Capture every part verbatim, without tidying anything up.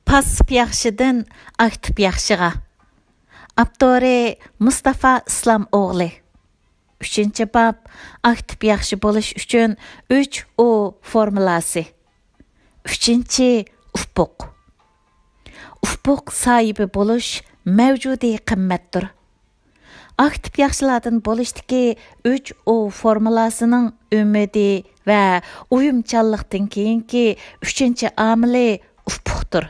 پاسسىپ ياخشىدىن ئاكتىپ ياخشىغا. ئاپتورى مۇستافا ئىسلام ئوغلى. ئۈچىنچى باب، ئاكتىپ ياخشى بولۇش ئۈچۈن ئۈچ ئۇ فورمۇلاسى. ئۈچىنچى، ئۇپۇق. ئۇپۇق ساھىبى بولۇش مەۋجۇدىي قىممەتتۇر. ئاكتىپ ياخشىلاردىن بولۇشتىكى ئۈچ ئۇ فورمۇلاسىنىڭ ئۈمىدى ۋە ئويۇمچانلىقتىن كېيىنكى ئۈچىنچى ئامىلى ئۇپۇقتۇر.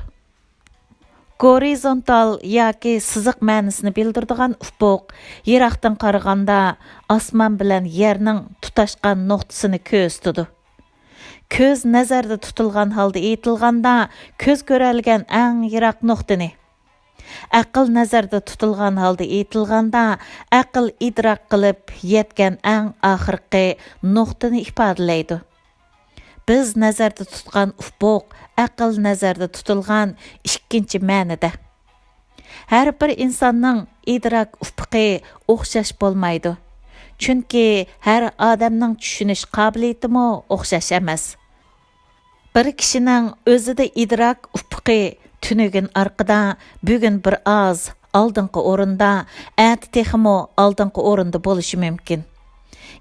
گورىزونتال ياكى سىزىق مەنىسىنى بىلدۈرىدىغان ئۇپۇق يىراقتىن قارىغاندا ئاسمان بىلەن يەرنىڭ تۇتاشقان نۇقتىسىنى كۆرسىتىدۇ. كۆز نەزەردە تۇتۇلغان ھالدا ئېيتىلغاندا، كۆز كۆرەلىگەن ئەڭ يىراق نۇقتىنى، ئەقىل نەزەردە تۇتۇلغان ھالدا ئېيتىلغاندا، ئەقىل ئىدراك قىلىپ يەتكەن ئەڭ ئاخىرقى نۇقتىنى ئىپادىلەيدۇ. بىز نەزەردە تۇتقان ئۇپۇق، ئەقىل نەزەردە تۇتۇلغان ئىككىنچى مەنىدە. ھەر بىر ئىنساننىڭ ئىدراك ئۇپۇقى ئوخشاش بولمايدۇ. چۈنكى ھەر ئادەمنىڭ چۈشىنىش قابىلىيىتىمۇ ئوخشاش ئەمەس. بىر كىشىنىڭ ئۆزىدە ئىدراك ئۇپۇقى تۈنۈگۈن ئارقىدا، بۈگۈن بىر ئاز ئالدىنقى ئورۇندا، ئەتە تېخىمۇ ئالدىنقى ئورۇندا بولۇشى مۇمكىن.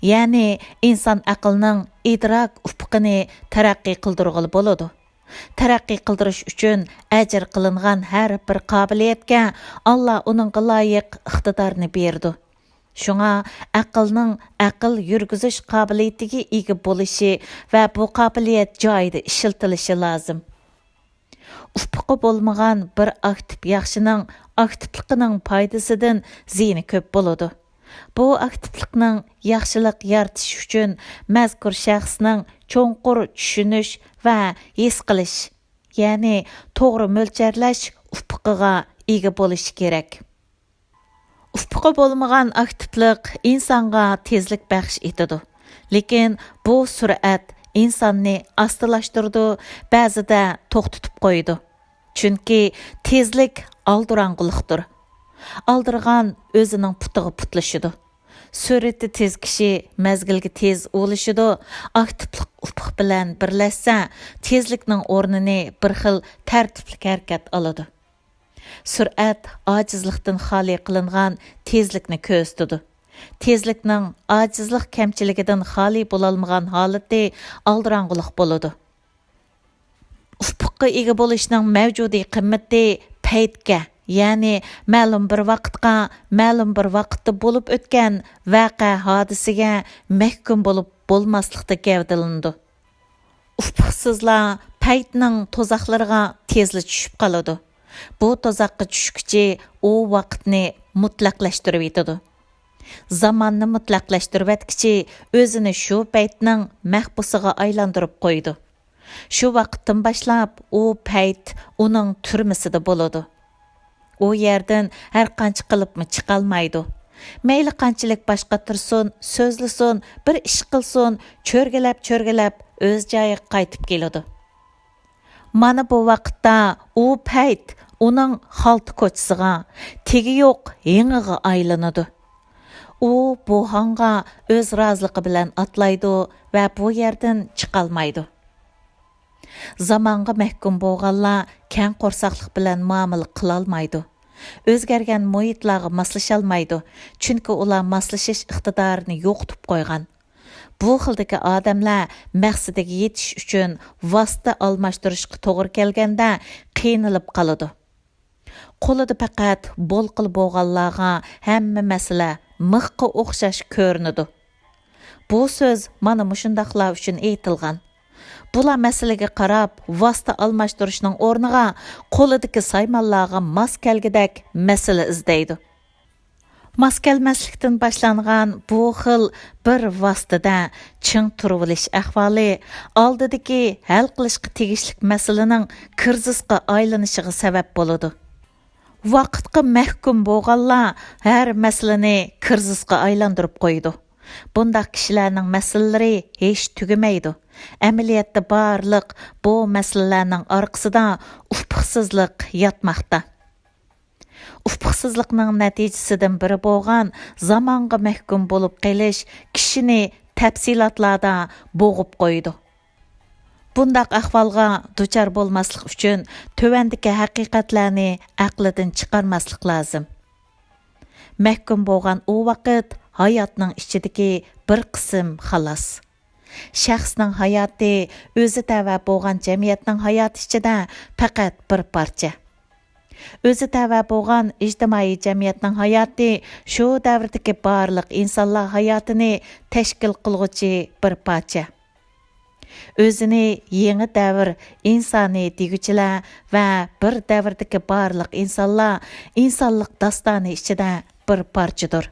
يەنى ئىنسان ئەقلىنىڭ ئىدراك ئۇپۇقىنى تەرەققىي قىلدۇرغىلى بولىدۇ. تەرەققىي قىلدۇرۇش ئۈچۈن ئەجىر قىلىنغان ھەر بىر قابىلىيەتكە ئاللا ئۇنىڭغا لايىق ئىقتىدارنى بېرىدۇ. شۇڭا ئەقىلنىڭ ئەقىل يۈرگۈزۈش قابىلىيىتىگە ئىگە بولۇشى ۋە بۇ قابىلىيەت جايىدا ئىشلىتىلىشى لازىم. ئۇپۇقى بولمىغان بىر ئاكتىپ ياخشىنىڭ ئاكتىپلىقىنىڭ پايدىسىدىن زىيىنى كۆپ بولىدۇ. بۇ ئاكتىپلىقنىڭ ياخشىلىق يارىتىش ئۈچۈن مەزكۇر شەخسنىڭ چوڭقۇر چۈشىنىش ۋە ھېس قىلىش، يەنى توغرا مۆلچەرلەش ئۇپۇقىغا ئىگە بولۇشى كېرەك. ئۇپۇقى بولمىغان ئاكتىپلىق ئىنسانغا تېزلىك بەخش ئېتىدۇ. لېكىن بۇ سۈرئەت ئىنساننى ئاستىلاشتۇرىدۇ، بەزىدە توختىتىپ قويىدۇ. چۈنكى تېزلىك ئالدىراڭغۇلۇقتۇر. ئالدىرىغان ئۆزىنىڭ پۇتىغا پۇتلىشىدۇ. سۈرئىتى تېز كىشى مەزگىلگە تېز ئۇلىشىدۇ، ئاكتىپلىق ئۇپۇق بىلەن بىرلەشسە، تېزلىكنىڭ ئورنىنى بىر خىل تەرتىپلىك ھەرىكەت ئالىدۇ. سۈرئەت ئاجىزلىقتىن خالىي قىلىنغان تېزلىكنى كۆرسىتىدۇ. تېزلىكنىڭ ئاجىزلىق كەمچىلىكىدىن خالىي بولالمىغان ھالىتى ئالدىراڭغۇلۇق بولىدۇ. ئۇپۇققا ئىگە بولۇشنىڭ مەۋجۇدىي قىممىتى پەيتكە، يەنى مەلۇم بىر ۋاقىتقا، مەلۇم بىر ۋاقىتتا بولۇپ ئۆتكەن ۋەقە ھادىسىگە مەھكۇم بولۇپ بولماسلىقتا گەۋدىلىنىدۇ. ئۇپۇقسىزلار پەيتنىڭ تۇزاقلىرىغا تېزلا چۈشۈپ قالىدۇ. بۇ تۇزاققا چۈشكۈچى ئۇ ۋاقىتنى مۇتلەقلەشتۈرۈۋېتىدۇ. زاماننى مۇتلەقلەشتۈرۈۋەتكۈچى ئۆزىنى شۇ پەيتنىڭ مەھبۇسىغا ئايلاندۇرۇپ قويىدۇ. شۇ ۋاقىتتىن باشلاپ ئۇ پەيت ئۇنىڭ تۈرمىسىدە بولىدۇ. ئۇ يەردىن ھەر قانچە قىلىپمۇ چىقالمايدۇ. مەيلى قانچىلىك باش قاتۇرسۇن، سۆزلىسۇن، بىر ئىش قىلسۇن، چۆرگىلەپ-چۆرگىلەپ ئۆز جايىغا قايتىپ كېلىدۇ. مانا بۇ ۋاقىتتا ئۇ پەيت ئۇنىڭ خالتا كوچىسىغا، تېگى يوق ھېڭىغا ئايلىنىدۇ. ئۇ بۇ ھاڭغا ئۆز رازىلىقى بىلەن ئاتلايدۇ ۋە بۇ يەردىن چىقالمايدۇ. زامانغا مەھكۇم بولغانلار كەڭ قورساقلىق بىلەن مۇئامىلە قىلالمايدۇ. ئۆزگەرگەن مۇھىتلارغا ماسلىشالمايدۇ، چۈنكى ئۇلار ماسلىشىش ئىقتىدارىنى يوقىتىپ قويغان. بۇ خىلدىكى ئادەملەر مەقسىتىگە يېتىش ئۈچۈن ۋاسىتە ئالماشتۇرۇشقا توغرا كەلگەندە قىينىلىپ قالىدۇ. قولىدا پەقەت بولقىلى بولغانلارغا ھەممە مەسىلە مىخقا ئوخشاش كۆرۈنىدۇ. بۇ سۆز مانا مۇشۇنداقلار ئۈچۈن ئېيتىلغان. بۇلار مەسىلىگە قاراپ، ۋاسىتە ئالماشتۇرۇشنىڭ ئورنىغا قولىدىكى سايمانلارغا ماس كەلگۈدەك مەسىلە ئىزدەيدۇ. ماس كەلمەسلىكتىن باشلانغان بۇ خىل بىر ۋاسىتىدە چىڭ تۇرۇۋېلىش ئەھۋالى ئالدىدىكى ھەل قىلىشقا تېگىشلىك مەسىلىنىڭ كىرىزىسقا ئايلىنىشىغا سەۋەب بولىدۇ. ۋاقىتقا مەھكۇم بولغانلار ھەر مەسىلىنى كىرىزىسقا ئايلاندۇرۇپ قويىدۇ. بۇنداق كىشىلەرنىڭ مەسىلىلىرى ھېچ تۈگىمەيدۇ. ئەمەلىيەتتە بارلىق بۇ مەسىلىلەرنىڭ ئارقىسىدا ئۇپۇقسىزلىق ياتماقتا. ئۇپۇقسىزلىقنىڭ نەتىجىسىدىن بىرى بولغان زامانغا مەھكۇم بولۇپ قېلىش كىشىنى تەپسىلاتلاردا بوغۇپ قويىدۇ. بۇنداق ئەھۋالغا دۇچار بولماسلىق ئۈچۈن تۆۋەندىكى ھەقىقەتلەرنى ئەقلىدىن چىقارماسلىق لازىم. مەھكۇم بولغان ئۇ ۋاقىت ھاياتنىڭ ئىچىدىكى بىر قىسىم خالاس. شەخسنىڭ ھاياتى ئۆزى تەۋە بولغان جەمئىيەتنىڭ ھاياتى ئىچىدە پەقەت بىر پارچە. ئۆزى تەۋە بولغان ئىجتىمائىي جەمئىيەتنىڭ ھاياتى شۇ دەۋردىكى بارلىق ئىنسانلار ھاياتىنى تەشكىل قىلغۇچى بىر پارچە. ئۆزىنى يېڭى دەۋر ئىنسانى دېگۈچىلەر ۋە بىر دەۋردىكى بارلىق ئىنسانلار ئىنسانلىق داستانى ئىچىدە بىر پارچىدۇر.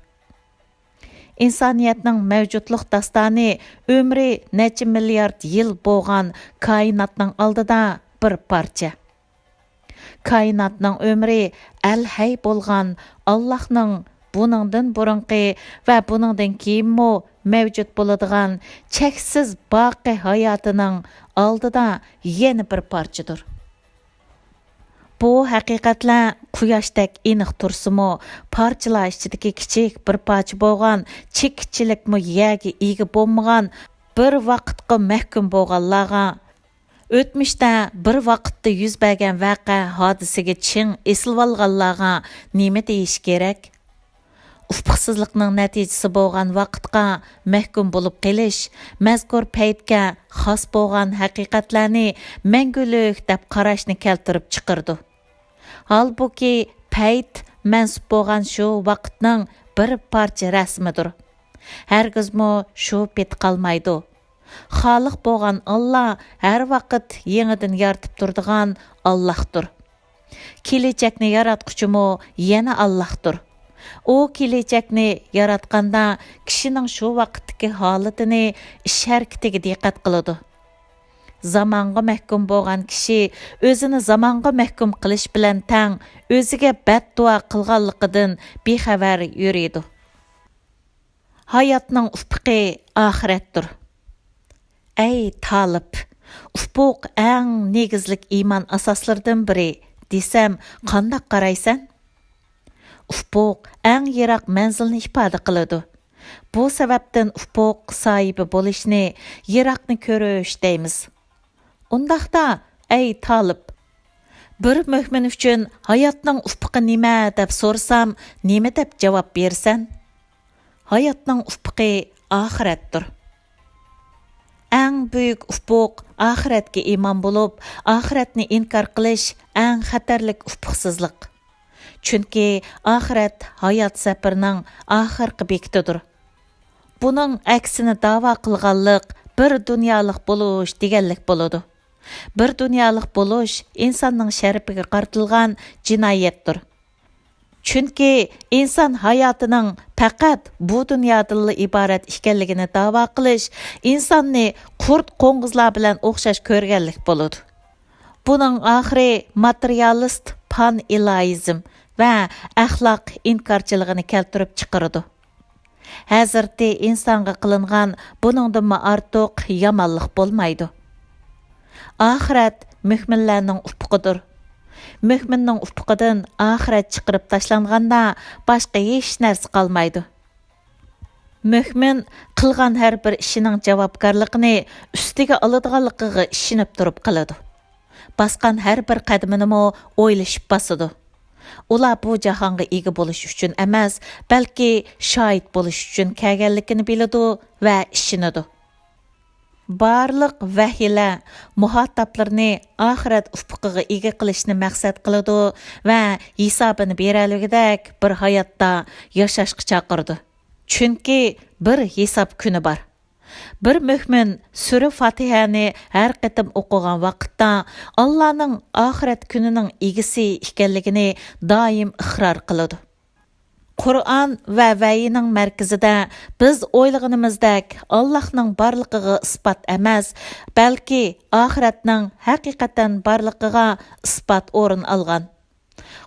ئىنسانىيەتنىڭ مەۋجۇتلۇق داستانى ئۆمرى نەچچە مىليارد يىل بولغان كائىناتنىڭ ئالدىدا بىر پارچە. كائىناتنىڭ ئۆمرى ئەلھەي بولغان ئاللاھنىڭ بۇنىڭدىن بۇرۇنقى ۋە بۇنىڭدىن كېيىنمۇ مەۋجۇت بولىدىغان چەكسىز باقىي ھاياتىنىڭ ئالدىدا يەنە بىر پارچىدۇر. بۇ ھەقىقەتلەر قۇياشتەك ئېنىق تۇرسىمۇ، پارچىلار ئىچىدىكى كىچىك بىر پارچە بولغان چېكىتچىلىكمۇ يەرگە ئىگە بولمىغان، بىر ۋاقىتقا مەھكۇم بولغانلارغا، ئۆتمۈشتە بىر ۋاقىتتا يۈز بەرگەن ۋەقە ھادىسىگە چىڭ ئېسىلىۋالغانلارغا نېمە دېيىش كېرەك؟ ئۇپۇقسىزلىقنىڭ نەتىجىسى بولغان ۋاقىتقا مەھكۇم بولۇپ قېلىش مەزكۇر پەيتكە خاس بولغان ھەقىقەتلەرنى مەڭگۈلۈك دەپ قاراشنى كەلتۈرۈپ چىقىرىدۇ. ھالبۇكى، پەيت مەنسۇپ بولغان شۇ ۋاقىتنىڭ بىر پارچە رەسىمىدۇر. ھەرگىزمۇ شۇ پېتى قالمايدۇ. خالىق بولغان ئاللا ھەر ۋاقىت يېڭىدىن يارىتىپ تۇرىدىغان ئاللاھتۇر. كېلەچەكنى ياراتقۇچىمۇ يەنە ئاللاھتۇر. ئۇ كېلەچەكنى ياراتقاندا كىشىنىڭ شۇ ۋاقىتتىكى ھالىتىنى، ئىش ھەرىكىتىگە دىققەت قىلىدۇ. زامانغا مەھكۇم بولغان كىشى ئۆزىنى زامانغا مەھكۇم قىلىش بىلەن تەڭ ئۆزىگە بەتدۇئا قىلغانلىقىدىن بىخەۋەر يۈرىدۇ. ھاياتنىڭ ئۇپۇقى ئاخىرەتتۇر. ئەي تالىپ، ئۇپۇق ئەڭ نېگىزلىك ئىمان ئاساسلىرىدىن بىرى دېسەم، قانداق قارايسەن؟ ئۇپۇق ئەڭ يىراق مەنزىلنى ئىپادە قىلىدۇ. بۇ سەۋەبتىن ئۇپۇق ساھىبى بولۇشنى يىراقنى كۆرۈش دەيمىز. ئۇنداقتا، ئەي تالىپ، بىر مۆمىن ئۈچۈن ھاياتنىڭ ئۇپۇقى نېمە دەپ سورىسام، نېمە دەپ جاۋاب بېرىسەن؟ ھاياتنىڭ ئۇپۇقى ئاخىرەتتۇر. ئەڭ بۈيۈك ئۇپۇق ئاخىرەتكە ئىمان بولۇپ، ئاخىرەتنى ئىنكار قىلىش ئەڭ خەتەرلىك ئۇپۇقسىزلىق. چۈنكى ئاخىرەت ھايات سەپىرىنىڭ ئاخىرقى بېكىتىدۇر. بۇنىڭ ئەكسىنى داۋا قىلغانلىق بىر دۇنيالىق بولۇش دېگەنلىك بولىدۇ. بىر دۇنيالىق بولۇش ئىنساننىڭ شەرىپىگە قارىتىلغان جىنايەتتۇر. چۈنكى ئىنسان ھاياتىنىڭ پەقەت بۇ دۇنيادىنلا ئىبارەت ئىكەنلىكىنى داۋا قىلىش ئىنساننى قۇرت قوڭغۇزلار بىلەن ئوخشاش كۆرگەنلىك بولىدۇ. بۇنىڭ ئاخىرى ماتېرىيالىست پانئىلاھىزم ۋە ئەخلاق ئىنكارچىلىقىنى كەلتۈرۈپ چىقىرىدۇ. ھەزرىتى ئىنسانغا قىلىنغان بۇنىڭدىنمۇ ئارتۇق يامانلىق بولمايدۇ. ئاخىرەت مۆمىنلەرنىڭ ئۇپۇقىدۇر. مۆمىننىڭ ئۇپۇقىدىن ئاخىرەت چىقىرىپ تاشلانغاندا، باشقا ھېچ نەرسە قالمايدۇ. مۆمىن قىلغان ھەر بىر ئىشىنىڭ جاۋابكارلىقىنى ئۈستىگە ئالىدىغانلىقىغا ئىشىنىپ تۇرۇپ قىلىدۇ. باسقان ھەر بىر قەدىمىنىمۇ ئويلىشىپ باسىدۇ. ئۇلار بۇ جاھانغا ئىگە بولۇش ئۈچۈن ئەمەس، بەلكى شاھىت بولۇش ئۈچۈن كەلگەنلىكىنى بىلىدۇ ۋە ئىشىنىدۇ. بارلىق ۋەھىيلەر مۇھاتابلىرىنى ئاخىرەت ئۇپۇقىغا ئىگە قىلىشنى مەقسەت قىلىدۇ ۋە ھېسابىنى بېرەلىگۈدەك بىر ھاياتتا ياشاشقا چاقىرىدۇ. چۈنكى بىر ھېساب كۈنى بار. بىر مۆمىن سۈرە فاتىھەنى ھەر قېتىم ئوقۇغان ۋاقىتتا، ئاللانىڭ ئاخىرەت كۈنىنىڭ ئىگىسى ئىكەنلىكىنى دائىم ئىقرار قىلىدۇ. قۇرئان ۋە ۋەھىينىڭ مەركىزىدە بىز ئويلىغىنىمىزدەك ئاللاھنىڭ بارلىقىغا ئىسپات ئەمەس، بەلكى ئاخىرەتنىڭ ھەقىقەتەن بارلىقىغا ئىسپات ئورۇن ئالغان.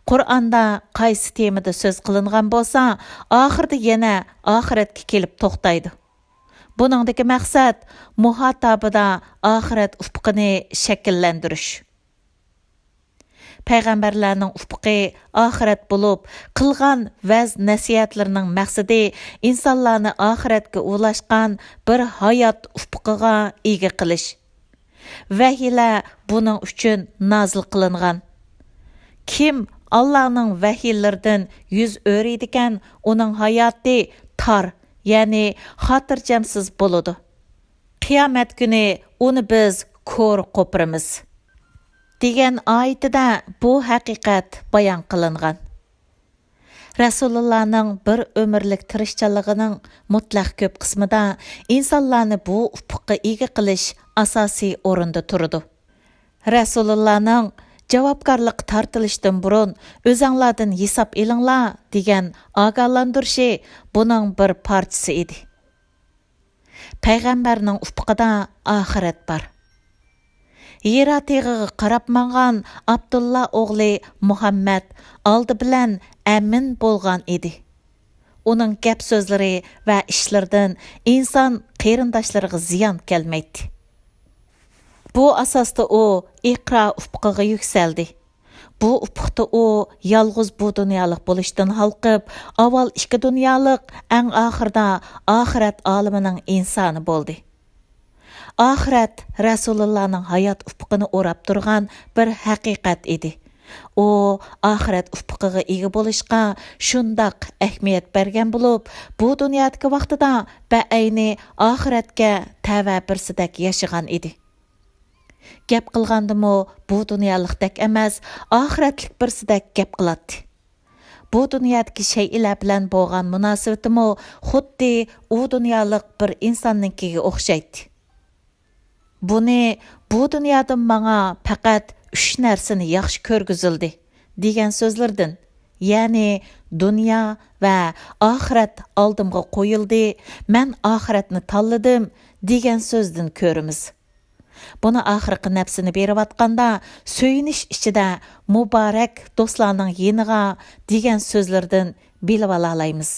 قۇرئاندا قايسى تېمىدا سۆز قىلىنغان بولسا، ئاخىرىدا يەنە ئاخىرەتكە كېلىپ توختايدۇ. بۇنىڭدىكى مەقسەت مۇھاتابىدا ئاخىرەت ئۇپۇقىنى شەكىللەندۈرۈش. پەيغەمبەرلەرنىڭ ئۇپۇقى ئاخىرەت بولۇپ، قىلغان ۋەز-نەسىھەتلىرىنىڭ مەقسىتى ئىنسانلارنى ئاخىرەتكە ئۇلاشقان بىر ھايات ئۇپۇقىغا ئىگە قىلىش. ۋەھىيلەر بۇنىڭ ئۈچۈن نازىل قىلىنغان. كىم ئاللانىڭ ۋەھىيلىرىدىن يۈز ئۆرۈيدىكەن، ئۇنىڭ ھاياتى تار، يەنى خاتىرجەمسىز بولىدۇ. قىيامەت كۈنى ئۇنى بىز كور قوپۇرىمىز، دېگەن ئايىتىدە بۇ ھەقىقەت بايان قىلىنغان. رەسۇلۇللانىڭ بىر ئۆمۈرلۈك تىرىشچانلىقىنىڭ مۇتلەق كۆپ قىسمىدا ئىنسانلارنى بۇ ئۇپۇققا ئىگە قىلىش ئاساسىي ئورۇندا تۇرىدۇ. رەسۇلۇللانىڭ «جاۋابكارلىققا تارتىلىشتىن بۇرۇن ئۆزەڭلاردىن ھېساب ئېلىڭلار» دېگەن ئاگاھلاندۇرۇشى بۇنىڭ بىر پارچىسى ئىدى. پەيغەمبەرنىڭ ئۇپۇقىدا ئاخىرەت بار. ھىرا تېغىغا قاراپ ماڭغان ئابدۇللا ئوغلى مۇھەممەد ئالدى بىلەن ئەمىن بولغان ئىدى. ئۇنىڭ گەپ-سۆزلىرى ۋە ئىشلىرىدىن ئىنسان قېرىنداشلىرىغا زىيان كەلمەيتتى. بۇ ئاساستا ئۇ ئىقرا ئۇپۇقىغا يۈكسەلدى. بۇ ئۇپۇقتا ئۇ يالغۇز بۇ دۇنيالىق بولۇشتىن ھالقىپ، ئاۋۋال ئىككى دۇنيالىق، ئەڭ ئاخىرىدا ئاخىرەت ئالىمىنىڭ ئىنسانى بولدى. ئاخىرەت رەسۇلۇللانىڭ ھايات ئۇپۇقىنى ئوراپ تۇرغان بىر ھەقىقەت ئىدى. ئۇ ئاخىرەت ئۇپۇقىغا ئىگە بولۇشقا شۇنداق ئەھمىيەت بەرگەن بولۇپ، بۇ دۇنيادىكى ۋاقتىدا بەئەينى ئاخىرەتكە تەۋە بىرسىدەك ياشىغان ئىدى. گەپ قىلغاندىمۇ بۇ دۇنيالىقتەك ئەمەس، ئاخىرەتلىك بىرسىدەك گەپ قىلاتتى. بۇ دۇنيادىكى شەيئىلەر بىلەن بولغان مۇناسىۋىتىمۇ خۇددى ئۇ دۇنيالىق بىر ئىنساننىڭكىگە ئوخشايتتى. بۇنى «بۇ دۇنيادىن ماڭا پەقەت ئۈچ نەرسىنى ياخشى كۆرگۈزۈلدى» دېگەن سۆزلىرىدىن، يەنى «دۇنيا ۋە ئاخىرەت ئالدىمغا قويۇلدى، مەن ئاخىرەتنى تاللىدىم» دېگەن سۆزدىن كۆرىمىز. بۇنى ئاخىرقى نەپسىنى بېرىۋاتقاندا سۆيۈنۈش ئىچىدە «مۇبارەك دوستلارنىڭ يېنىغا» دېگەن سۆزلىرىدىن بىلىۋالالايمىز.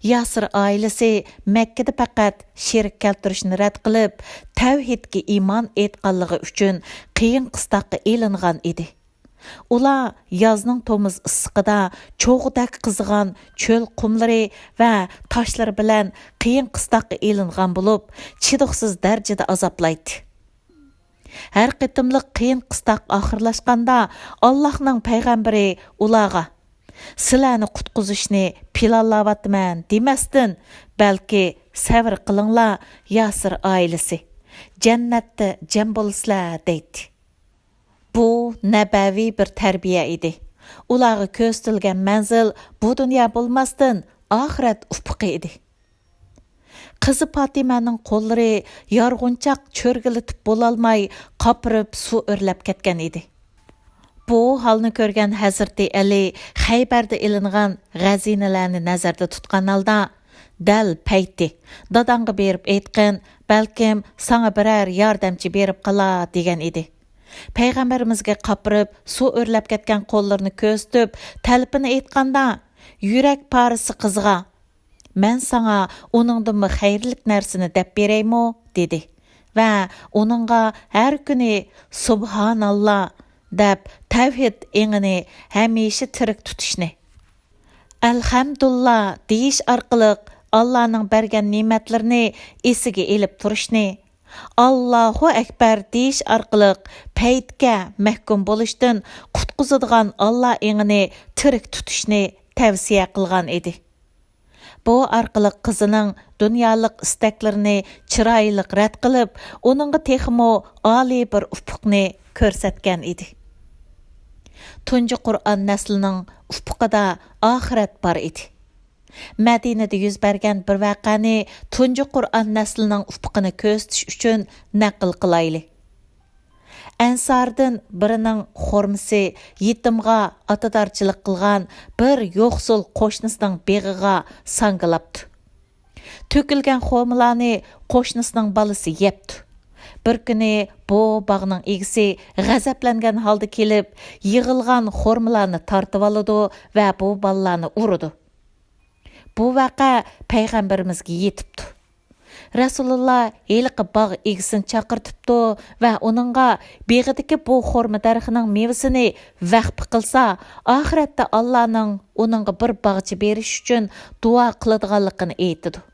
ياسىر ئائىلىسى مەككىدە پەقەت شېرىك كەلتۈرۈشنى رەت قىلىپ، تەۋھىدكە ئىمان ئېيتقانلىقى ئۈچۈن قىيىن قىستاققا ئېلىنغان ئىدى. ئۇلار يازنىڭ تومۇز ئىسسىقىدا چوغدەك قىزىغان چۆل قۇملىرى ۋە تاشلىرى بىلەن قىيىن قىستاققا ئېلىنغان بولۇپ، چىدىغۇسىز دەرىجىدە ئازابلايتتى. ھەر قېتىملىق قىيىن قىستاق ئاخىرلاشقاندا، ئاللاھنىڭ پەيغەمبىرى ئۇلارغا «سىلەرنى قۇتقۇزۇشنى پىلانلاۋاتىمەن» دېمەستىن، بەلكى «سەۋر قىلىڭلار، ياسىر ئائىلىسى، جەننەتتە جەم بولىسىلەر» دەيتتى. بۇ نەبەۋى بىر تەربىيە ئىدى. ئۇلارغا كۆرسىتىلگەن مەنزىل بۇ دۇنيا بولماستىن، ئاخىرەت ئۇپۇقى ئىدى. قىزى پاتىمەنىڭ قوللىرى يارغۇنچاق چۆرگىلىتىپ بولالماي، قاپىرىپ سۇ ئۆرلەپ كەتكەن ئىدى. بۇ ھالنى كۆرگەن ھەزرىتى ئەلى خەيبەردە ئېلىنغان غەزىنىلەرنى نەزەردە تۇتقان ھالدا، «دەل پەيتى، داداڭغا بېرىپ ئېيتقىن، بەلكىم ساڭا بىرەر ياردەمچى بېرىپ قالار» دېگەن ئىدى. پەيغەمبىرىمىزگە قاپىرىپ سۇ ئۆرلەپ كەتكەن قوللىرىنى كۆرسىتىپ، تەلىپىنى ئېيتقاندا، يۈرەك پارىسى قىزغا، «مەن ساڭا ئۇنىڭدىنمۇ خەيرلىك نەرسىنى دەپ بېرەيمۇ؟» دېدى ۋە ئۇنىڭغا ھەر كۈنى «سۇبھاناللا» دەپ، تەۋھىد ئېڭىنى ھەمىشە تىرىك تۇتۇشنى، «ئەلھەمدۇلىللا» دېيىش ئارقىلىق ئاللانىڭ بەرگەن نېمەتلىرىنى ئېسىگە ئېلىپ تۇرۇشنى، «ئاللاھۇ ئەكبەر» دېيىش ئارقىلىق پەيتكە مەھكۇم بولۇشتىن قۇتقۇزىدىغان ئاللا ئېڭىنى تىرىك تۇتۇشنى تەۋسىيە قىلغان ئىدى. بۇ ئارقىلىق قىزىنىڭ دۇنيالىق ئىستەكلىرىنى چىرايلىق رەت قىلىپ، ئۇنىڭغا تېخىمۇ ئالىي بىر ئۇپۇقنى كۆرسەتكەن ئىدى. تۇنجى قۇرئان نەسلىنىڭ ئۇپۇقىدا ئاخىرەت بار ئىدى. مەدىنىدە يۈز بەرگەن بىر ۋەقەنى تۇنجى قۇرئان نەسلىنىڭ ئۇپۇقىنى كۆرسىتىش ئۈچۈن نەقىل قىلايلى. ئەنساردىن بىرىنىڭ خورمىسى يېتىمغا ئاتىدارچىلىق قىلغان بىر يوقسۇل قوشنىسىنىڭ بېغىغا ساڭگىلاپتۇ. تۆكۈلگەن خورمىلارنى قوشنىسىنىڭ بالىسى يەپتۇ. بىر كۈنى بۇ باغنىڭ ئىگىسى غەزەپلەنگەن ھالدا كېلىپ، يىغىلغان خورمىلارنى تارتىۋالىدۇ ۋە بۇ بالىلارنى ئۇرىدۇ. بۇ ۋەقە پەيغەمبىرىمىزگە يېتىپتۇ. رەسۇلۇللا ھېلىقى باغ ئىگىسىنى چاقىرتىپتۇ ۋە ئۇنىڭغا بېغىدىكى بۇ خورما دەرىخىنىڭ مېۋىسىنى ۋەخپە قىلسا، ئاخىرەتتە ئاللانىڭ ئۇنىڭغا بىر باغچە بېرىش ئۈچۈن دۇئا قىلىدىغانلىقىنى ئېيتىدۇ.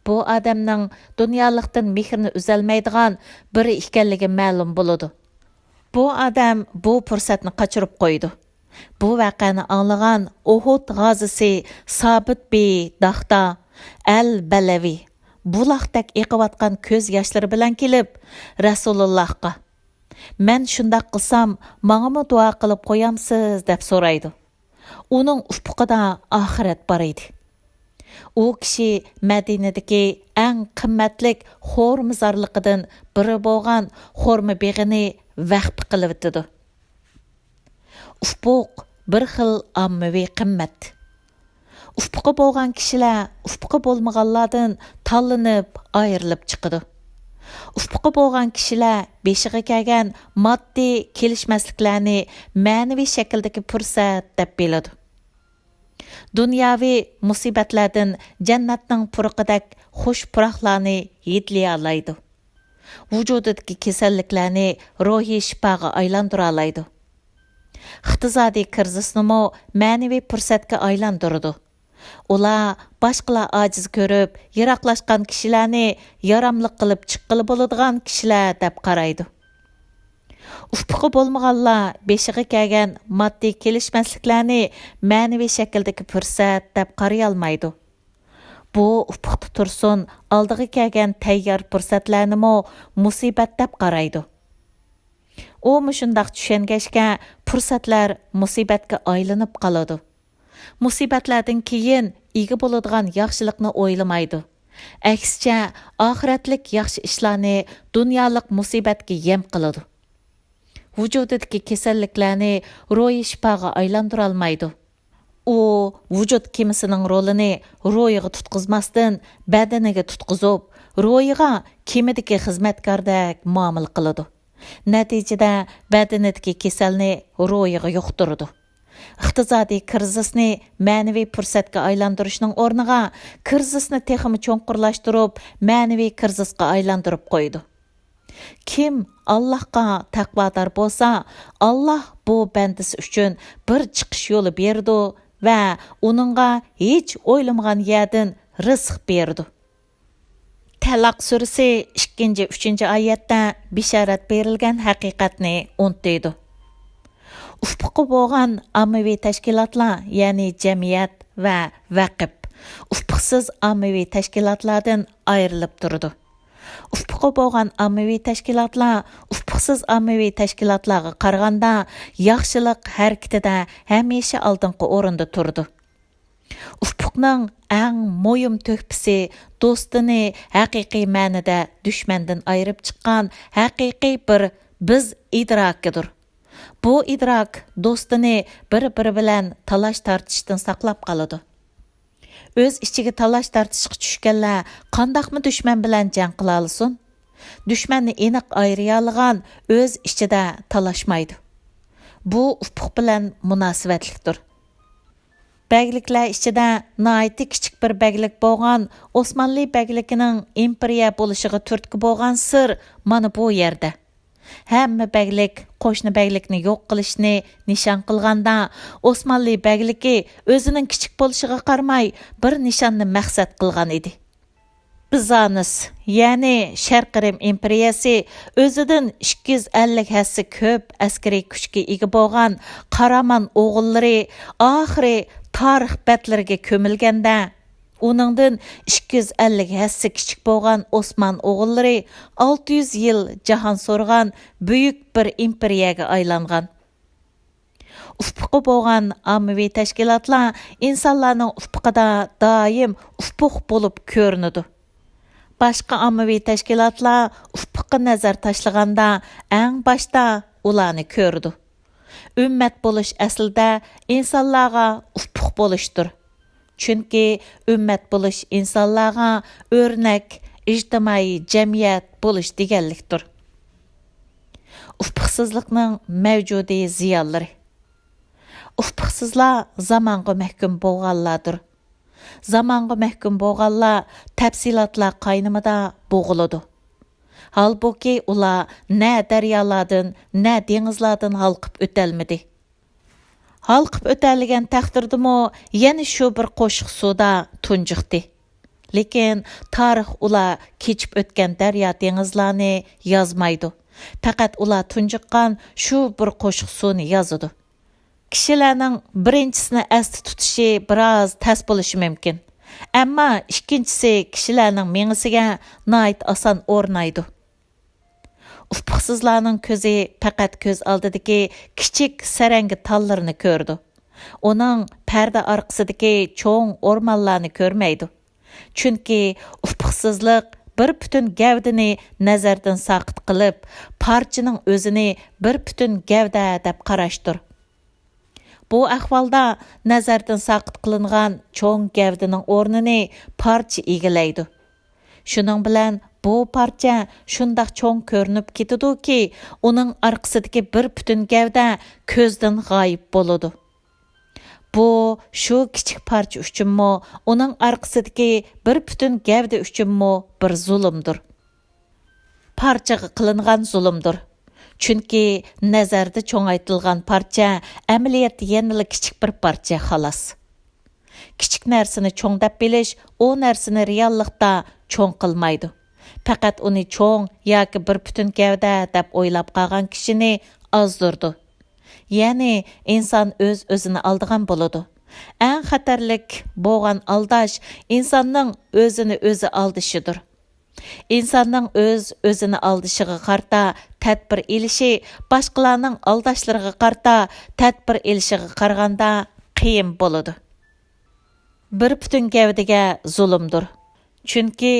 بۇ ئادەمنىڭ دۇنيالىقتىن مېھرىنى ئۈزەلمەيدىغان بىرى ئىكەنلىكى مەلۇم بولىدۇ. بۇ ئادەم بۇ پۇرسەتنى قاچۇرۇپ قويىدۇ. بۇ ۋەقەنى ئاڭلىغان ئۇھۇد غازىسى سابىت بىي داھدا ئەل بەلەۋى بۇلاقتەك ئېقىۋاتقان كۆز ياشلىرى بىلەن كېلىپ، رەسۇلۇللاھقا، «مەن شۇنداق قىلسام، ماڭىمۇ دۇئا قىلىپ قويامسىز؟» دەپ سورايدۇ. ئۇنىڭ ئۇپۇقىدا ئاخىرەت بار ئىدى. ئۇ كىشى مەدىنىدىكى ئەڭ قىممەتلىك خورما زارلىقىدىن بىرى بولغان خورما بېغىنى ۋەخپە قىلىۋېتىدۇ. ئۇپۇق بىر خىل ئاممىۋى قىممەت. ئۇپۇقى بولغان كىشىلەر ئۇپۇقى بولمىغانلاردىن تاللىنىپ ئايرىلىپ چىقىدۇ. ئۇپۇقى بولغان كىشىلەر بېشىغا كەلگەن ماددىي كېلىشمەسلىكلەرنى مەنىۋى شەكىلدىكى پۇرسەت دەپ بىلىدۇ. دۇنياۋى مۇسىبەتلەردىن جەننەتنىڭ پۇرىقىدەك خۇش پۇراقلارنى ھىدلىيالايدۇ. ۋۇجۇدىدىكى كېسەللىكلەرنى روھىي شىپاغا ئايلاندۇرالايدۇ. ئىقتىسادىي كىرىزىسنىمۇ مەنىۋى پۇرسەتكە ئايلاندۇرىدۇ. ئۇلار باشقىلار ئاجىز كۆرۈپ، يىراقلاشقان كىشىلەرنى ياراملىق قىلىپ چىققىلى بولىدىغان كىشىلەر دەپ قارايدۇ. ئۇپۇقى بولمىغانلار بېشىغا كەلگەن ماددىي كېلىشمەسلىكلەرنى مەنىۋى شەكىلدىكى پۇرسەت دەپ قارىيالمايدۇ. بۇ ئۇپۇقتا تۇرسۇن، ئالدىغا كەلگەن تەييار پۇرسەتلەرنىمۇ مۇسىبەت دەپ قارايدۇ. ئۇ مۇشۇنداق چۈشەنگەچكە، پۇرسەتلەر مۇسىبەتكە ئايلىنىپ قالىدۇ. مۇسىبەتلەردىن كېيىن ئىگە بولىدىغان ياخشىلىقنى ئويلىمايدۇ. ئەكسىچە، ئاخىرەتلىك ياخشى ئىشلارنى دۇنيالىق مۇسىبەتكە يەم قىلىدۇ. ۋۇجۇدىدىكى كېسەللىكلەرنى روھىي شىپاغا ئايلاندۇرالمايدۇ. ئۇ ۋۇجۇد كېمىسىنىڭ رولىنى روھىغا تۇتقۇزماستىن، بەدىنىگە تۇتقۇزۇپ، روھىغا كېمىدىكى خىزمەتكاردەك مۇئامىلە قىلىدۇ. نەتىجىدە بەدىنىدىكى كېسەلنى روھىغا يۇقتۇرىدۇ. ئىقتىسادىي كىرىزىسنى مەنىۋى پۇرسەتكە ئايلاندۇرۇشنىڭ ئورنىغا، كىرىزىسنى تېخىمۇ چوڭقۇرلاشتۇرۇپ، مەنىۋى كىرىزىسقا ئايلاندۇرۇپ قويىدۇ. كىم ئاللاھقا تەقۋادار بولسا، ئاللاھ بۇ بەندىسى ئۈچۈن بىر چىقىش يولى بېرىدۇ ۋە ئۇنىڭغا ھېچ ئويلىمىغان يەردىن رىزىق بېرىدۇ. تەلاق سۈرىسى ئىككىنچى، ئۈچىنچى ئايەتتە بېشارەت بېرىلگەن ھەقىقەتنى ئۇنتۇيدۇ. ئۇپۇقى بولغان ئاممىۋى تەشكىلاتلار، يەنى جەمئىيەت ۋە ۋەقىپ، ئۇپۇقسىز ئاممىۋى تەشكىلاتلاردىن ئايرىلىپ تۇرىدۇ. ئۇپۇقى بولغان ئاممىۋى تەشكىلاتلار ئۇپۇقسىز ئاممىۋى تەشكىلاتلارغا قارىغاندا ياخشىلىق ھەرىكىتىدە ھەمىشە ئالدىنقى ئورۇندا تۇرىدۇ. ئۇپۇقنىڭ ئەڭ مۇھىم تۆھپىسى دوستىنى ھەقىقىي مەنىدە دۈشمەندىن ئايرىپ چىققان ھەقىقىي بىر بىز ئىدراكىدۇر. بۇ ئىدراك دوستىنى بىر-بىرى بىلەن تالاش-تارتىشتىن ساقلاپ قالىدۇ. ئۆز ئىچىگە تالاش-تارتىشقا چۈشكەنلەر قانداقمۇ دۈشمەن بىلەن جەڭ قىلالىسۇن؟ دۈشمەننى ئېنىق ئايرىيالىغان ئۆز ئىچىدە تالاشمايدۇ. بۇ ئۇپۇق بىلەن مۇناسىۋەتلىكتۇر. بەگلىكلەر ئىچىدە ناھايىتى كىچىك بىر بەگلىك بولغان ئوسمانلى بەگلىكىنىڭ ئىمپېرىيە بولۇشىغا تۈرتكە بولغان سىر مانا بۇ يەردە. ھەممە بەگلىك قوشنا بەگلىكنى يوق قىلىشنى نىشان قىلغاندا، ئوسمانلى بەگلىكى ئۆزىنىڭ كىچىك بولۇشىغا قارىماي، بىر نىشاننى مەقسەت قىلغان ئىدى. بىزانس، يەنى شەرقىي رىم ئىمپېرىيەسى ئۆزىدىن ئىككى يۈز ئەللىك ھەسسە كۆپ ئەسكىرىي كۈچكە ئىگە بولغان قارامان ئوغۇللىرى ئاخىرى تارىخ بەتلىرىگە كۆمۈلگەندە، ئۇنىڭدىن ئىككى يۈز ئەللىك ھەسسە كىچىك بولغان ئوسمان ئوغۇللىرى ئالتە يۈز يىل جاھان سورغان بۈيۈك بىر ئىمپېرىيەگە ئايلانغان. ئۇپۇقى بولغان ئاممىۋى تەشكىلاتلار ئىنسانلارنىڭ ئۇپۇقىدا دائىم ئۇپۇق بولۇپ كۆرۈنىدۇ. باشقا ئاممىۋى تەشكىلاتلار ئۇپۇققا نەزەر تاشلىغاندا، ئەڭ باشتا ئۇلارنى كۆرىدۇ. ئۈممەت بولۇش ئەسلىدە ئىنسانلارغا ئۇپۇق بولۇشتۇر. چۈنكى ئۈممەت بولۇش ئىنسانلارغا ئۆرنەك، ئىجتىمائىي جەمئىيەت بولۇش دېگەنلىكتۇر. ئۇپۇقسىزلىقنىڭ مەۋجۇدىي زىيانلىرى. ئۇپۇقسىزلار زامانغا مەھكۇم بولغانلاردۇر. زامانغا مەھكۇم بولغانلار تەپسىلاتلار قاينىمىدا بوغۇلىدۇ. ھالبۇكى، ئۇلار نە دەريالاردىن، نە دېڭىزلاردىن ھالقىپ ئۆتەلمىدى. ھالقىپ ئۆتەلىگەن تەقدىردىمۇ يەنە شۇ بىر قوشۇق سۇدا تۇنجۇقتى. لېكىن تارىخ ئۇلار كېچىپ ئۆتكەن دەريا دېڭىزلارنى يازمايدۇ. پەقەت ئۇلار تۇنجۇققان شۇ بىر قوشۇق سۇنى يازىدۇ. كىشىلەرنىڭ بىرىنچىسىنى ئەستە تۇتۇشى بىراز تەس بولۇشى مۇمكىن. ئەمما ئىككىنچىسى كىشىلەرنىڭ مېڭىسىگە ناھايىتى ئاسان ئورنايدۇ. ئۇپۇقسىزلارنىڭ كۆزى پەقەت كۆز ئالدىدىكى كىچىك سەرەڭگە تاللىرىنى كۆرىدۇ. ئۇنىڭ پەردە ئارقىسىدىكى چوڭ ئورمانلارنى كۆرمەيدۇ. چۈنكى ئۇپۇقسىزلىق بىر پۈتۈن گەۋدىنى نەزەردىن ساقىت قىلىپ، پارچىنىڭ ئۆزىنى بىر پۈتۈن گەۋدە دەپ قاراشتۇر. بۇ ئەھۋالدا نەزەردىن ساقىت قىلىنغان چوڭ گەۋدىنىڭ ئورنىنى پارچە ئىگىلەيدۇ. شۇنىڭ بىلەن بۇ پارچە شۇنداق چوڭ كۆرۈنۈپ كېتىدۇكى، ئۇنىڭ ئارقىسىدىكى بىر پۈتۈن گەۋدە كۆزدىن غايىب بولىدۇ. بۇ شۇ كىچىك پارچە ئۈچۈنمۇ، ئۇنىڭ ئارقىسىدىكى بىر پۈتۈن گەۋدە ئۈچۈنمۇ بىر زۇلۇمدۇر. پارچىغا قىلىنغان زۇلۇمدۇر. چۈنكى نەزەردە چوڭايتىلغان پارچە ئەمەلىيەتتە يەنىلا كىچىك بىر پارچە، خالاس. كىچىك نەرسىنى چوڭ دەپ بىلىش ئۇ نەرسىنى رېئاللىقتا چوڭ قىلمايدۇ. پەقەت ئۇنى چوڭ ياكى بىر پۈتۈن گەۋدە دەپ ئويلاپ قالغان كىشىنى ئازدۇرىدۇ. يەنى ئىنسان ئۆز-ئۆزىنى ئالدىغان بولىدۇ. ئەڭ خەتەرلىك بولغان ئالداش ئىنساننىڭ ئۆزىنى ئۆزى ئالدىشىدۇر. ئىنساننىڭ ئۆز-ئۆزىنى ئالدىشىغا قارىتا تەدبىر ئېلىشى باشقىلارنىڭ ئالداشلىرىغا قارىتا تەدبىر ئېلىشىغا قارىغاندا قىيىن بولىدۇ. بىر پۈتۈن گەۋدىگە زۇلۇمدۇر. چۈنكى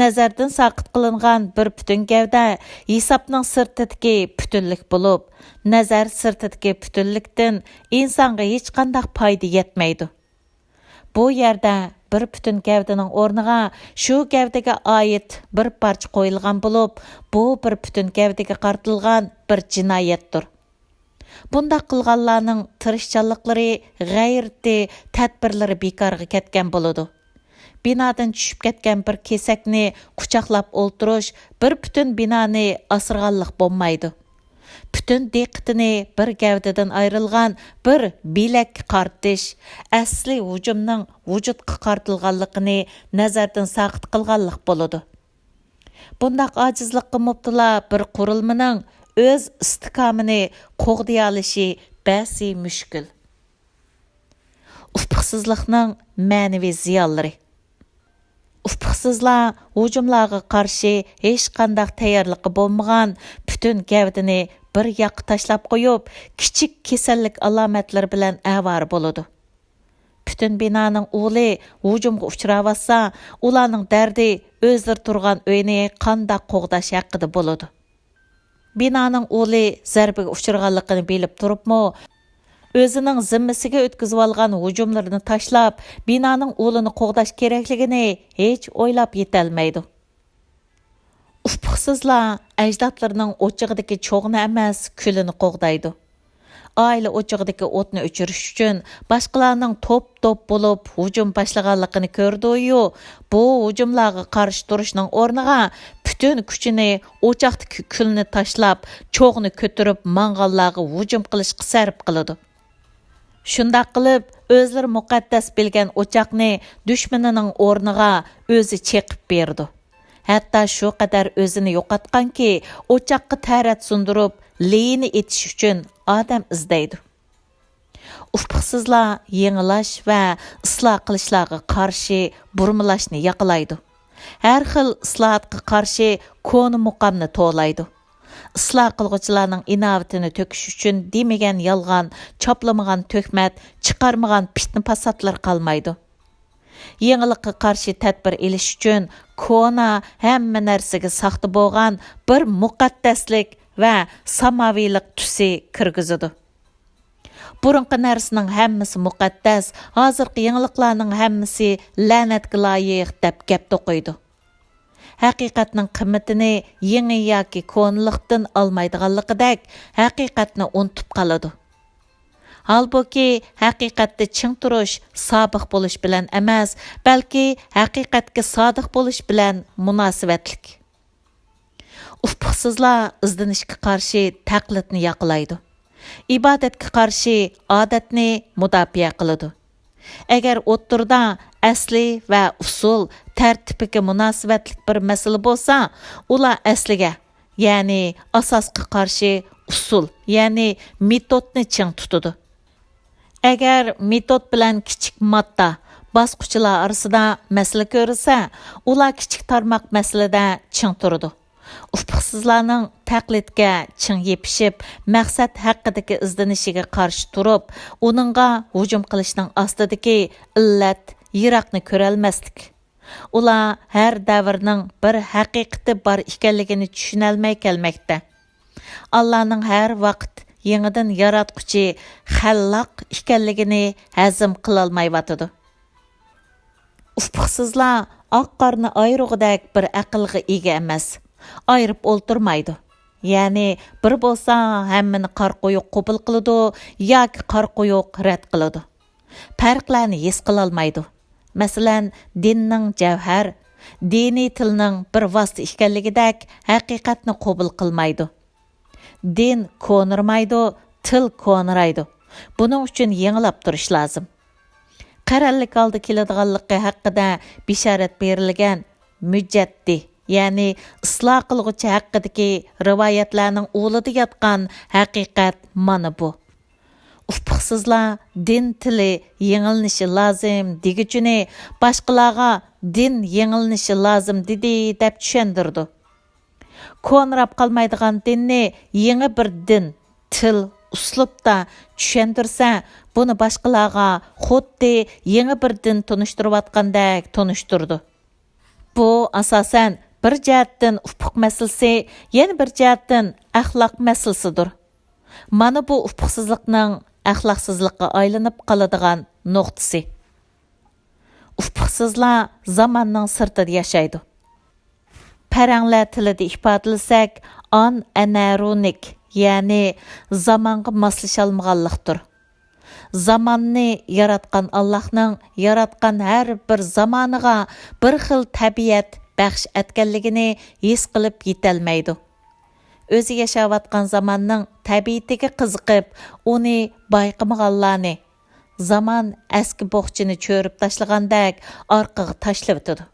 نەزەردىن ساقىت قىلىنغان بىر پۈتۈن گەۋدە ھېسابنىڭ سىرتىدىكى پۈتۈنلۈك بولۇپ، نەزەر سىرتىدىكى پۈتۈنلۈكتىن ئىنسانغا ھېچقانداق پايدا يەتمەيدۇ. بۇ يەردە بىر پۈتۈن گەۋدىنىڭ ئورنىغا شۇ گەۋدىگە ئائىت بىر پارچە قويۇلغان بولۇپ، بۇ بىر پۈتۈن گەۋدىگە قارىتىلغان بىر جىنايەتتۇر. بۇنداق قىلغانلارنىڭ تىرىشچانلىقلىرى، غەيرىتى، تەدبىرلىرى بىكارغا كەتكەن بولىدۇ. بىنادىن چۈشۈپ كەتكەن بىر كېسەكنى قۇچاقلاپ ئولتۇرۇش بىر پۈتۈن بىنانى ئاسرىغانلىق بولمايدۇ. پۈتۈن دىققىتىنى بىر گەۋدىدىن ئايرىلغان بىر بىلەككە قارىتىش ئەسلى ھۇجۇمنىڭ ۋۇجۇدقا قارىتىلغانلىقىنى نەزەردىن ساقىت قىلغانلىق بولىدۇ. بۇنداق ئاجىزلىققا مۇپتىلا بىر قۇرۇلمىنىڭ ئۆز ئىستىھكامىنى قوغدىيالىشى بەسى مۈشكۈل. ئۇپۇقسىزلىقنىڭ مەنىۋى زىيانلىرى. ئۇپۇقسىزلار ھۇجۇملارغا قارشى ھېچقانداق تەييارلىقى بولمىغان پۈتۈن گەۋدىنى بىر ياققا تاشلاپ قويۇپ، كىچىك كېسەللىك ئالامەتلىرى بىلەن ئاۋارە بولىدۇ. پۈتۈن بىنانىڭ ئۇلى ھۇجۇمغا ئۇچراۋاتسا، ئۇلارنىڭ دەردى ئۆزلىرى تۇرغان ئۆينى قانداق قوغداش ھەققىدە بولىدۇ. بىنانىڭ ئۇلى زەربىگە ئۇچرىغانلىقىنى بىلىپ تۇرۇپمۇ، ئۆزىنىڭ زىممىسىگە ئۆتكۈزۈۋالغان ھۇجۇملىرىنى تاشلاپ، بىنانىڭ ئۇلىنى قوغداش كېرەكلىكىنى ھېچ ئويلاپ يېتەلمەيدۇ. ئۇپۇقسىزلار ئەجدادلىرىنىڭ ئوچىقىدىكى چوغىنى ئەمەس، كۈلىنى قوغدايدۇ. ئائىلە ئوچىقىدىكى ئوتنى ئۆچۈرۈش ئۈچۈن باشقىلارنىڭ توپ-توپ بولۇپ ھۇجۇم باشلىغانلىقىنى كۆرىدۇ-يۇ، بۇ ھۇجۇملارغا قارشى تۇرۇشنىڭ ئورنىغا پۈتۈن كۈچىنى ئوچاقتىكى كۈلنى تاشلاپ، چوغنى كۆتۈرۈپ ماڭغانلارغا ھۇجۇم قىلىشقا سەرپ قىلىدۇ. شۇنداق قىلىپ، ئۆزلىرى مۇقەددەس بىلگەن ئوچاقنى دۈشمىنىنىڭ ئورنىغا ئۆزى چېقىپ بېرىدۇ. ھەتتا شۇ قەدەر ئۆزىنى يوقاتقانكى، ئوچاققا تەرەت سۇندۇرۇپ، لېيىنى ئېتىش ئۈچۈن ئادەم ئىزدەيدۇ. ئۇپۇقسىزلار يېڭىلاش ۋە ئىسلاھ قىلىشلارغا قارشى بۇرمىلاشنى ياقلايدۇ. ھەر خىل ئىسلاھاتقا قارشى كونا مۇقامنى توۋلايدۇ. ئىسلاھ قىلغۇچىلارنىڭ ئىناۋىتىنى تۆكۈش ئۈچۈن دېمىگەن يالغان، چاپلىمىغان تۆھمەت، چىقارمىغان پىتنە-پاساتلار قالمايدۇ. يېڭىلىققا قارشى تەدبىر ئېلىش ئۈچۈن كونا، ھەممە نەرسىگە ساختا بولغان بىر مۇقەددەسلىك ۋە ساماۋىيلىق تۈسى كىرگۈزىدۇ. بۇرۇنقى نەرسىنىڭ ھەممىسى مۇقەددەس، ھازىرقى يېڭىلىقلارنىڭ ھەممىسى لەنەتكە لايىق دەپ گەپ توقۇيدۇ. ھەقىقەتنىڭ قىممىتىنى يېڭى ياكى كونىلىقتىن ئالمايدىغانلىقىدەك، ھەقىقەتنى ئۇنتۇپ قالىدۇ. ھالبۇكى، ھەقىقەتتە چىڭ تۇرۇش سابىق بولۇش بىلەن ئەمەس، بەلكى ھەقىقەتكە سادىق بولۇش بىلەن مۇناسىۋەتلىك. ئۇپۇقسىزلار ئىزدىنىشكە قارشى تەقلىدنى ياقلايدۇ. ئىبادەتكە قارشى ئادەتنى مۇداپىئە قىلىدۇ. ئەگەر ئوتتۇرىدا ئەسلى ۋە ئۇسۇل تەرتىپىگە مۇناسىۋەتلىك بىر مەسىلە بولسا، ئۇلار ئەسلىگە، يەنى ئاساسقا قارشى ئۇسۇل، يەنى مېتودنى چىڭ تۇتىدۇ. ئەگەر مېتود بىلەن كىچىك ماددا باسقۇچىلار ئارىسىدا مەسىلە كۆرۈلسە، ئۇلار كىچىك تارماق مەسىلىدە چىڭ تۇرىدۇ. ئۇپۇقسىزلارنىڭ تەقلىدكە چىڭ يېپىشىپ، مەقسەت ھەققىدىكى ئىزدىنىشىگە قارشى تۇرۇپ، ئۇنىڭغا ھۇجۇم قىلىشنىڭ ئاستىدىكى ئىللەت يىراقنى كۆرەلمەسلىك. ئۇلار ھەر دەۋرنىڭ بىر ھەقىقىتى بار ئىكەنلىكىنى چۈشىنەلمەي كەلمەكتە. ئاللانىڭ ھەر ۋاقىت يېڭىدىن ياراتقۇچى، خەللاق ئىكەنلىكىنى ھەزىم قىلالمايۋاتىدۇ. ئۇپۇقسىزلار ئاق قارنى ئايرىغۇدەك بىر ئەقىلگە ئىگە ئەمەس. ئايرىپ ئولتۇرمايدۇ. يەنى بىر بولسا ھەممىنى قارا قويۇق قوبۇل قىلىدۇ ياكى قارا قويۇق رەت قىلىدۇ. پەرقلەرنى ھېس قىلالمايدۇ. مەسىلەن، دىننىڭ جەۋھەر، دىنىي تىلنىڭ بىر ۋاسىتە ئىكەنلىكىدەك ھەقىقەتنى قوبۇل قىلمايدۇ. دىن كونىرىمايدۇ، تىل كونىرايدۇ. بۇنىڭ ئۈچۈن يېڭىلاپ تۇرۇش لازىم. قەرەللىك ھالدا كېلىدىغانلىقى ھەققىدە بېشارەت بېرىلگەن مۇجەددى، يەنى ئىسلاھ قىلغۇچى ھەققىدىكى رىۋايەتلەرنىڭ ئۇلىدا ياتقان ھەقىقەت مانا بۇ. ئۇپۇقسىزلار دىن تىلى يېڭىلىنىشى لازىم دېگۈچىنى باشقىلارغا دىن يېڭىلىنىشى لازىم دېدى دەپ چۈشەندۈرىدۇ. كونىراپ قالمايدىغان دىننى يېڭى بىر دىن، تىل، ئۇسلۇبتا چۈشەندۈرسە، بۇنى باشقىلارغا خۇددى يېڭى بىر دىن تونۇشتۇرۇۋاتقاندەك تونۇشتۇرىدۇ. بۇ، ئاساسەن، بىر جەھەتتىن ئۇپۇق مەسىلىسى، يەنە بىر جەھەتتىن ئەخلاق مەسىلىسىدۇر. مانا بۇ ئۇپۇقسىزلىقنىڭ ئەخلاقسىزلىققا ئايلىنىپ قالىدىغان نۇقتىسى. ئۇپۇقسىزلار زاماننىڭ سىرتىدا ياشايدۇ. پەرەڭلەر تىلىدا ئىپادىلىسەك، ئان ئەنەرونىك، يەنى زامانغا ماسلىشالمىغانلىقتۇر. زاماننى ياراتقان ئاللاھنىڭ ياراتقان ھەر بىر زامانىغا بىر خىل تەبىئەت بەخش ئەتكەنلىكىنى ھېس قىلىپ يېتەلمەيدۇ. ئۆزى ياشاۋاتقان زاماننىڭ تەبىئىتىگە قىزىقىپ، ئۇنى بايقىمىغانلارنى زامان ئەسكى بوخچىنى چۆرۈپ تاشلىغاندەك ئارقىغا تاشلىۋېتىدۇ.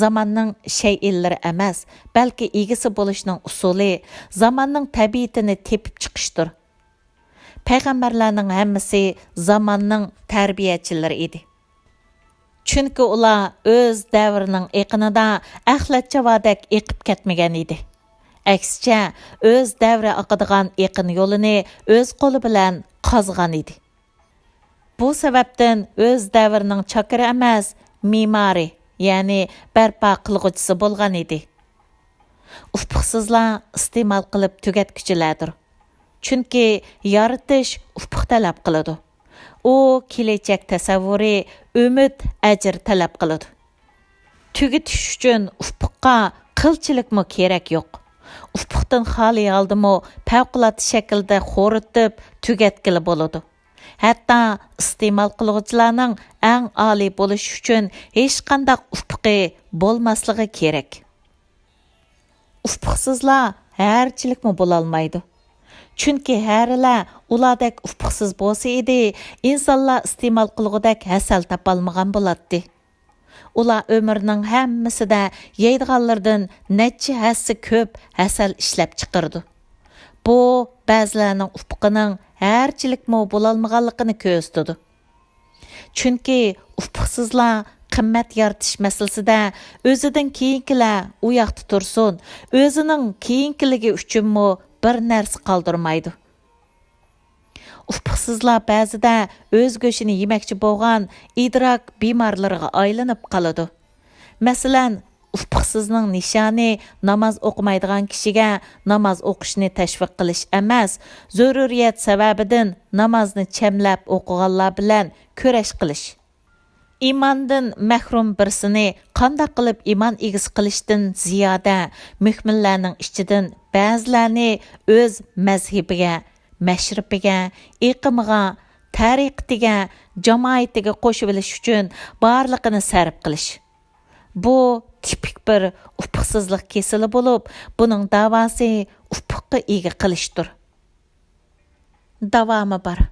زاماننىڭ شەيئىلىرى ئەمەس، بەلكى ئىگىسى بولۇشنىڭ ئۇسۇلى زاماننىڭ تەبىئىتىنى تېپىپ چىقىشتۇر. پەيغەمبەرلەرنىڭ ھەممىسى زاماننىڭ تەربىيەچىلىرى ئىدى. چۈنكى ئۇلار ئۆز دەۋرىنىڭ ئېقىنىدا ئەخلەت چاۋادەك ئېقىپ كەتمىگەن ئىدى. ئەكسىچە، ئۆز دەۋرى ئاقىدىغان ئېقىن يولىنى ئۆز قولى بىلەن قازغان ئىدى. بۇ سەۋەبتىن ئۆز دەۋرىنىڭ چاكىرى ئەمەس، مېمارى، يەنى بەرپا قىلغۇچىسى بولغان ئىدى. ئۇپۇقسىزلار ئىستېمال قىلىپ تۈگەتكۈچىلەردۇر. چۈنكى يارىتىش ئۇپۇق تەلەپ قىلىدۇ. ئۇ كېلەچەك تەسەۋۋۇرى، ئۈمىد، ئەجىر تەلەپ قىلىدۇ. تۈگىتىش ئۈچۈن ئۇپۇققا قىلچىلىكمۇ كېرەك يوق. ئۇپۇقتىن خالىي ھالدىمۇ پەۋقۇلئاددە شەكىلدە خورىتىپ تۈگەتكىلى بولىدۇ. ھەتتا ئىستېمال قىلغۇچىلارنىڭ ئەڭ ئالىي بولۇشى ئۈچۈن ھېچقانداق ئۇپۇقى بولماسلىقى كېرەك. ئۇپۇقسىزلار ھەرىچىلىكمۇ بولالمايدۇ. چۈنكى ھەرىلەر ئۇلاردەك ئۇپۇقسىز بولسا ئىدى، ئىنسانلار ئىستېمال قىلغۇدەك ھەسەل تاپالمىغان بولاتتى. ئۇلار ئۆمرىنىڭ ھەممىسىدە يەيدىغانلىرىدىن نەچچە ھەسسە كۆپ ھەسەل ئىشلەپ چىقىرىدۇ. بۇ بەزىلەرنىڭ ئۇپۇقىنىڭ ھەرىچىلىكمۇ بولالمىغانلىقىنى كۆرسىتىدۇ. چۈنكى ئۇپۇقسىزلار قىممەت يارىتىش مەسىلىسىدە ئۆزىدىن كېيىنكىلەر ئۇ ياقتا تۇرسۇن، ئۆزىنىڭ كېيىنكىلىكى ئۈچۈنمۇ بىر نەرسە قالدۇرمايدۇ. ئۇپۇقسىزلار بەزىدە ئۆز گۆشىنى يېمەكچى بولغان ئىدراك بىمارلىرىغا ئايلىنىپ قالىدۇ. مەسىلەن، ئۇپۇقسىزنىڭ نىشانى ناماز ئوقۇمايدىغان كىشىگە ناماز ئوقۇشنى تەشۋىق قىلىش ئەمەس، زۆرۈرىيەت سەۋەبىدىن نامازنى چەملەپ ئوقۇغانلار بىلەن كۈرەش قىلىش. ئىماندىن مەھرۇم بىرسىنى قانداق قىلىپ ئىمان ئىگىسى قىلىشتىن زىيادە، مۆمىنلەرنىڭ ئىچىدىن بەزىلەرنى ئۆز مەزھىپىگە، مەشرىپىگە، ئېقىمىغا، تەرىقىتىگە، جامائىتىگە قوشۇۋېلىش ئۈچۈن بارلىقىنى سەرپ قىلىش. بۇ تىپىك بىر ئۇپۇقسىزلىق كېسىلى بولۇپ، بۇنىڭ داۋاسى ئۇپۇققا ئىگە قىلىشتۇر. داۋامى بار.